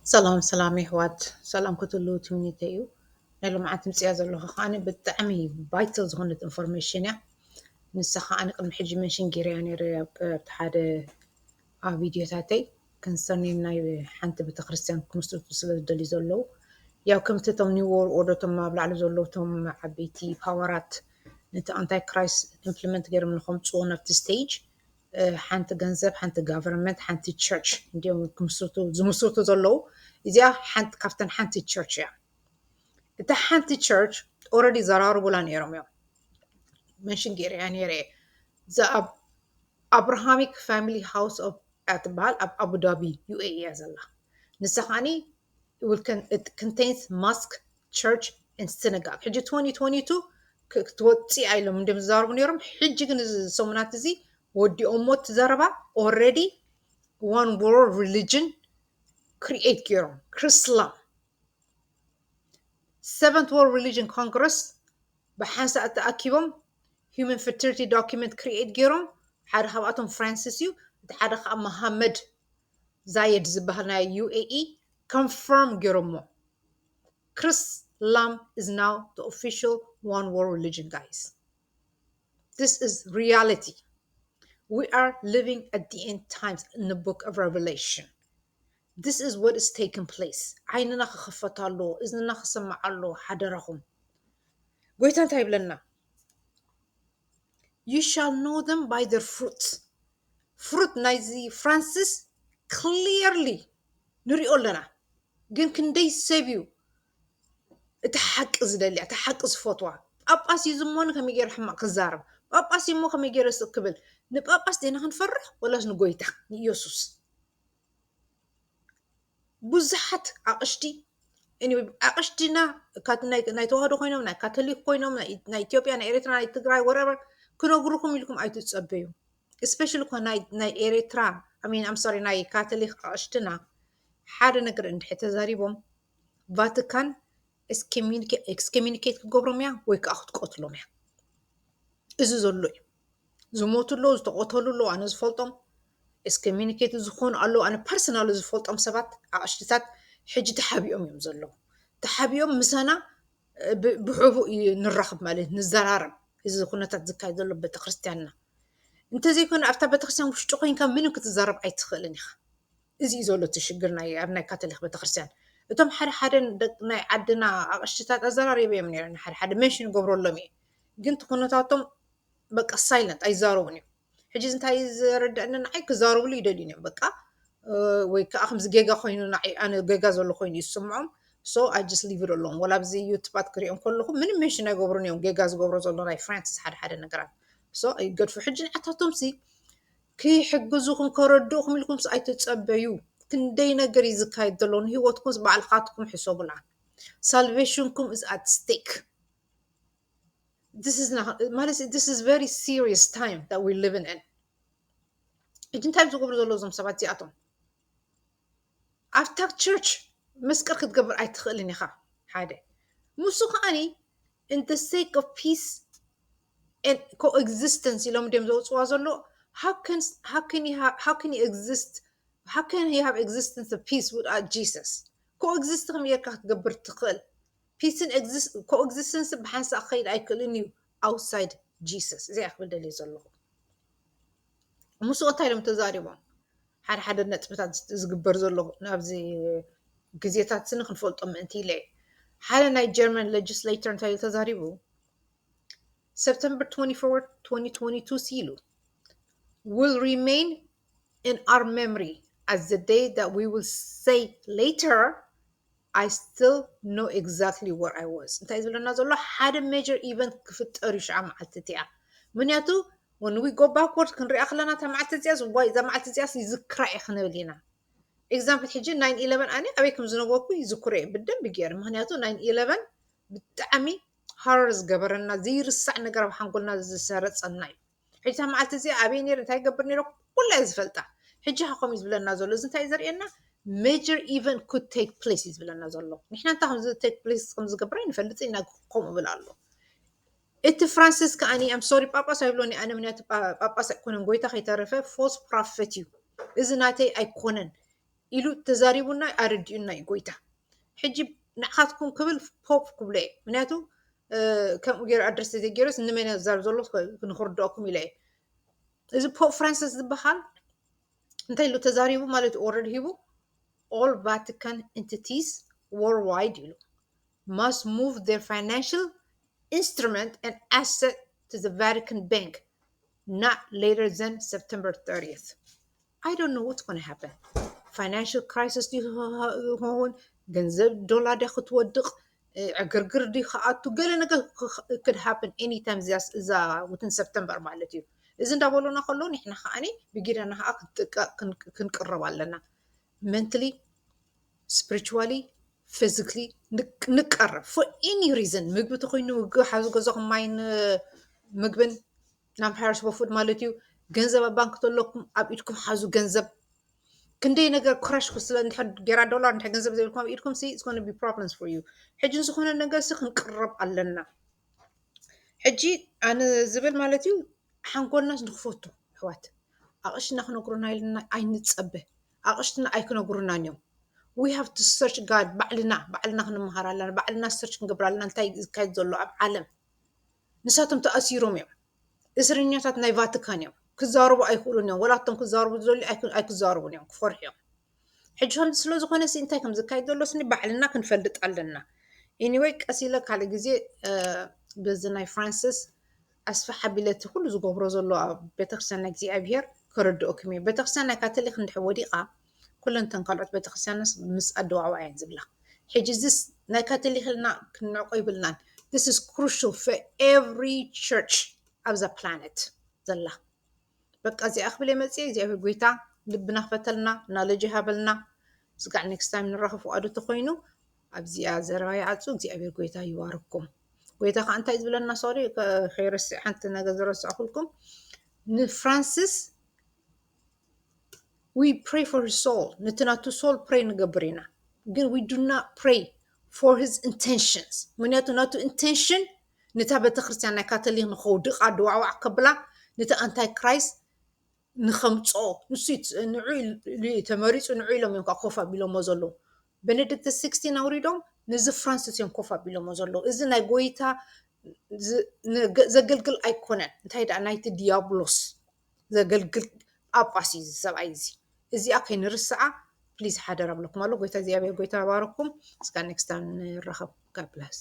ሰላም ሰላም የሕዋት፣ ሰላም ክትህልዉ ትምኒተይ እዩ። ናይ ሎምዓንቲ ምፅያ ዘለኹ ከዓኒ ብጣዕሚ ቫይታል ዝኾነት ኢንፎርሜሽን እያ። ንሳ ከዓኒ ቅድሚ ሕጂ መንሽን ገይረያ ነይረ ኣብ ኣብቲ ሓደ ኣብ ቪድዮታተይ፣ ኮንሰርኒን ናይ ሓንቲ ቤተክርስትያን ክምስርቱ ስለ ዝደልዩ ዘለዉ፣ ያው ከምቲ እቶም ኒው ወርልድ ኦርደር እቶም ኣብ ላዕሊ ዘለዉ እቶም ዓበይቲ ፓወራት ነቲ ኣንታይ ክራይስት ኢምፕሊመንት ገይሮም ንኸምፅዎ ናብቲ ስቴጅ፣ ሓንቲ ገንዘብ፣ ሓንቲ ጋቨርንመንት፣ ሓንቲ ቸርች እንዲኦም ክምስርቱ ዝምስርቱ ዘለዉ። እዚኣ ሓንቲ ካብተን ሓንቲ ቸርች እያ። እታ ሓንቲ ቸርች ኦረዲ ዘራርቡላ ነይሮም እዮም። መንሽን ገይረያ ነይረ እየ። እዛ ኣብ ኣብርሃሚክ ፋሚሊ ሃውስ ኦፍ እያ ትበሃል፣ ኣብ ኣቡዳቢ ዩ ኤ ኢ እያ ዘላ። ንሳ ከዓኒ it contains mosque, church and synagogue። ሕጂ twenty twenty two ክትወፅእ ኢሎም እንዲም ዝዛረቡ ነይሮም። ሕጂ ግን እዚ ሰሙናት እዚ ወዲኦሞ እቲ ዘረባ። ኦረዲ one world religion ክሪኤት ገይሮም፣ ክርስላም። Seventh World Religion Congress ብሓንሳእ ተኣኪቦም ሂዩማን ፈርቲሊቲ ዶኪመንት ክሪኤት ገይሮም። ሓደ ካብኣቶም ፍራንሲስ እዩ፣ እቲ ሓደ ከዓ መሃመድ ዛየድ ዝበሃል ናይ ዩ ኤ ኢ ኮንፈርም ገይሮሞ። Chrislam is now the official one world religion, guys. This is reality. We are living at the end times in the book of Revelation. This is what is taking place. ዓይንና ክኸፈት ኣለዎ፣ እዝንና ክሰማዕ ኣለዎ። ሓደራኹም። ጎይታ እንታይ ይብለና? You shall know them by their fruits. ፍሩት ናይዚ ፍራንሲስ ክሊርሊ ንሪኦ ኣለና። ግን ክንደይ ሰብ እዩ እቲ ሓቂ ዝደልያ፣ እቲ ሓቂ ዝፈትዋ? ጳጳስ እዩ ዝሞኒ ከመይ ገይረ ሕማቕ ክዛረብ? ጳጳስ እዩ እሞ ከመይ ገይረ ስቕ ክብል? ንጳጳስ ዲና ክንፈርሕ ወላስ ንጎይታ ንኢየሱስ? ብዙሓት ኣቕሽቲ፣ anyway፣ ኣቕሽትና ናይ ተዋህዶ ኮይኖም፣ ናይ ካቶሊክ ኮይኖም፣ ናይ ኢትዮጵያ፣ ናይ ኤርትራ፣ ናይ ትግራይ፣ ወረበር ክነግሩኹም ኢልኩም ኣይትጸበዩ። ስፔሻሊ እኳ ናይ ኤርትራ፣ ኣሚን ኣምሶሪ፣ ናይ ካቶሊክ ኣቕሽትና ሓደ ነገር እንድሕር ተዛሪቦም ቫቲካን ኤክስኮሚኒኬት ክገብሮም እያ ወይ ከዓ ክትቆትሎም እያ። እዚ ዘሎ እዩ። ዝሞቱ ኣለዉ፣ ዝተቆተሉ ኣለዉ፣ ኣነ ዝፈልጦም ኤክስኮሚኒኬት ዝኾኑ ኣለዉ። ኣነ ፐርሰናል ዝፈልጦም ሰባት፣ ኣቕሽትታት ሕጂ ተሓቢኦም እዮም ዘለዉ። ተሓቢኦም ምሳና ብሕቡእ ንራኽብ ማለት ንዘራረብ፣ እዚ ኩነታት ዝካየድ ዘሎ ቤተክርስትያንና። እንተዘይኮነ ኣብታ ቤተክርስትያን ውሽጢ ኮይንካ ምንም ክትዛረብ ኣይትኽእልን ኢኻ። እዚ እዩ ዘሎ እቲ ሽግር ናይ ኣብ ናይ ካቶሊክ ቤተክርስትያን። እቶም ሓደ ሓደ ናይ ዓድና ኣቕሽትታት ኣዘራሪበ እዮም ነይረ፣ ሓደ ሓደ ሜንሽን ይገብረሎም እየ። ግን እቲ ኩነታቶም በቃ ሳይለንት ኣይዛረቡን እዮም። ሕጂ እንታይ እዩ ዝርድአኒ ንዓይ ክዛረብሉ ይደልዩ እዮም በቃ። ወይ ከዓ ከምዚ ጌጋ ኮይኑ ንዓይ ኣነ ጌጋ ዘሎ ኮይኑ ይስምዖም። So I just leave it alone። ወላ ኣብዚ ዩቱባት ክሪኦም ከለኹ ምንም ሜንሽን ኣይገብሩን እዮም ጌጋ ዝገብሮ ዘሎ ናይ ፍራንሲስ ሓደ ሓደ ነገራት። So ኣይገድፉ። ሕጂ ንዓታቶም ሲ ክሕግዙኹም ከረድኡኹም ኢልኩም ሲ ኣይትጸበዩ። ክንደይ ነገር እዩ ዝካየድ ዘሎ ንህይወትኩም ባዕልኻትኩም ሕሰቡላ። ሳልቬሽንኩም is at stake። This is not ማለት this is very serious time that we living in። ሕጂ እንታይ ዝገብሩ ዘለዉ እዞም ሰባት እዚኣቶም? ኣብታ ቸርች መስቀል ክትገብር ኣይትኽእልን ኢኻ። ሓደ ምስ ከዓኒ in the sake of peace and coexistence ኢሎም ድም ዘውፅዋ ዘሎ። How can you exist? How can you have existence of peace without Jesus? ኮኤግዚስት ከመይ ጌርካ ክትገብር ትኽእል? ፒስን ኮኤግዚስተንስ ብሓንሳእ ክኸይድ ኣይክእልን እዩ ኣውትሳይድ ጂሰስ። እዚኣ ክብል ደልየ ዘለኹ። ምስኡ እንታይ ኢሎም ተዛሪቦም? ሓደ ሓደ ነጥብታት ዝግበር ዘሎ ናብዚ ግዜታት ስኒ ክንፈልጦም ምእንቲ ኢለ። ሓደ ናይ ጀርመን ሌጅስሌተር እንታይ ኢሉ ተዛሪቡ? September twenty-fourth, twenty twenty-two ሲሉ will remain in our memory as the day that we will say later, I still know exactly where I was. እንታይ ዝብለና ዘሎ? ሓደ ሜጀር ኢቨንት ክፍጠር እዩ ሽዓ መዓልቲ እቲኣ። ምክንያቱ when we go backward ክንሪኣ ከለና እታ መዓልቲ እዚኣ ዝዋይ እዛ መዓልቲ እዚኣ ይዝክራ እየ ክንብል ኢና። ኤግዛምፕል ሕጂ ናይን ኢለቨን ኣነ ኣበይ ከም ዝነበርኩ ይዝክሮ እየ ብደንብ ገይረ። ምክንያቱ ናይን ኢለቨን ብጣዕሚ ሃረር ዝገበረና ዘይርሳዕ ነገር ኣብ ሓንጎልና ዝሰረፀና እዩ። ሕጂ እታ መዓልቲ እዚኣ ኣበይ ነይረ እንታይ ይገብር ነይረ ኩላ እየ ዝፈልጣ። ሕጂ ከ ከምኡ እዩ ዝብለና ዘሎ። እዚ እንታይ እዩ ዘርእየና? ሜጀር ኢቨንት ኩድ ቴክ ፕሌስ እዩ ዝብለና ዘሎ። ንሕና እንታይ ከም ቴክ ፕሌስ ከም ዝገብር ኣይንፈልጥ ኢና። ከምኡ ብል ኣሎ። እቲ ፍራንሲስ ከዓኒ ኣም ሶሪ ጳጳስ ኣይብሎን ኣነ ምክንያቱ ጳጳስ ኣይኮነን ጎይታ ከይተረፈ ፎልስ ፕሮፌት እዩ። እዚ ናተይ ኣይኮነን። ኢሉ ተዛሪቡና ኣረዲኡና እዩ ጎይታ። ሕጂ ንዓኻትኩም ክብል ፖፕ ክብሎ እየ። ምክንያቱ ከምኡ ገይሩ ኣድረስ ተዘይገይሩስ ንመን እያ ዝዛረብ ዘሎ ንክርድኦኩም ኢለ እየ። እዚ ፖፕ ፍራንሲስ ዝበሃል እንታይ ኢሉ ተዛሪቡ ማለት እዩ፣ ኦርደር ሂቡ all Vatican entities worldwide ኢሉ must move their financial instrument and asset to the Vatican Bank not later than September thirtieth. I don't know what's going to happen. Financial crisis ድዩ ክኸውን፣ ገንዘብ ዶላር ድያ ክትወድቕ፣ ዕግርግር ድዩ ክኣቱ፣ ገለ ነገር could happen anytime እዛ ውትን ሰፕተምበር ማለት እዩ። እዚ እንዳበሉና ከለዉ ንሕና ከዓኒ ብጊደና ከዓ ክንቅረብ ኣለና። mentally፣ spiritually፣ physically ንቀረብ። For any reason፣ ምግቢ ተኮይኑ ምግቢ ሓዙ ገዛኹም ማይን ምግብን፣ non perishable food ማለት እዩ። ገንዘብ ኣብ ባንክ ተለኩም ኣብ ኢድኩም ሓዙ ገንዘብ። ክንደይ ነገር ክራሽ ስለ እንድሕር ጌራ ዶላር እንድሕር ገንዘብ ዘይብልኩም ኣብ ኢድኩም ሲ it's gonna be problems for you። ሕጂ ዝኾነ ነገር ሲ ክንቅረብ ኣለና። ሕጂ ኣነ ዝብል ማለት እዩ ሓንጎልናስ ንክፈቱ ኣሕዋት ኣቕሽና ክነግሩና ኢልና ኣይንጸበ። ኣቕሽትና ኣይክነግሩናን እዮም። We have to search God። ባዕልና ባዕልና ክንመሃር ኣለና። ባዕልና search ክንገብር ኣለና እንታይ ዝካየድ ዘሎ ኣብ ዓለም። ንሳቶም ተኣሲሮም እዮም። እስረኛታት ናይ ቫቲካን እዮም። ክዛረቡ ኣይክእሉን እዮም። ወላቶም ክዛረቡ ዝደልዩ ኣይክዛረቡን እዮም፣ ክፈርሑ እዮም። ሕጂ ከምዚ ስለ ዝኾነ ሲ እንታይ ከም ዝካየድ ዘሎ ስኒ ባዕልና ክንፈልጥ ኣለና። Anyway ቀስ ኢለ ካልእ ግዜ በዚ ናይ ፍራንሲስ ኣስፍሕ ኣቢለ እቲ ኩሉ ዝገብሮ ዘሎ ኣብ ቤተክርስትያን ናይ እግዚኣብሄር ከረድኦኩም እየ። ቤተክርስትያን ናይ ካቶሊክ እንድሕር ወዲቓ ኩለን እተን ካልኦት ቤተክርስትያንስ ምስ ኣደዋዕዋ እየን ዝብላ። ሕጂ እዚስ ናይ ካቶሊክ ኢልና ክንዕቆ ይብልናን። This is crucial for every church ኣብዛ ፕላነት ዘላ። በቃ እዚኣ ክብል እየ መፅየ። እግዚኣብሔር ጎይታ ልብና ክፈተልና፣ ናለጅ ይሃበልና። ስጋዕ next time ንራኸብ ፍቓዱ ተኮይኑ ኣብዚኣ ዘረባ ይዓፁ። እግዚኣብሔር ጎይታ ይባርኩም። ጎይታ ከዓ እንታይ ዝብለና ሶሪ ከይረስዕ ሓንቲ ነገር ዝረስዕኩልኩም ንፍራንሲስ we pray for his soul፣ ነቲ ናቱ soul pray ንገብር ኢና፣ ግን we do not pray for his intentions። ምክንያቱ ናቱ intention ነታ ቤተክርስትያን ናይ ካቶሊክ ንኸውድቃ ድዋዕዋዕ ከብላ ነቲ ኣንታይ ክራይስት ንኸምፅኦ ንሱ ንዑ ተመሪፁ ንዑ ኢሎም እዮም ኮፍ ኣቢሎሞ ዘለዉ። ቤኔዲክት ስክስቲን ኣውሪዶም ነዚ ፍራንሲስ እዮም ኮፍ ኣቢሎሞ ዘለዉ። እዚ ናይ ጎይታ ዘገልግል ኣይኮነን፣ እንታይ ደኣ ናይቲ ዲያብሎስ ዘገልግል ጳጳስ እዩ እዚ ሰብኣይ እዚ። እዚኣ ከይንርስዓ ፕሊዝ ሓደራ ብለኩም ኣሎ። ጎይታ እግዚኣብሔር ጎይታ ባረኩም። እስካ next time ንራኸብ። God bless።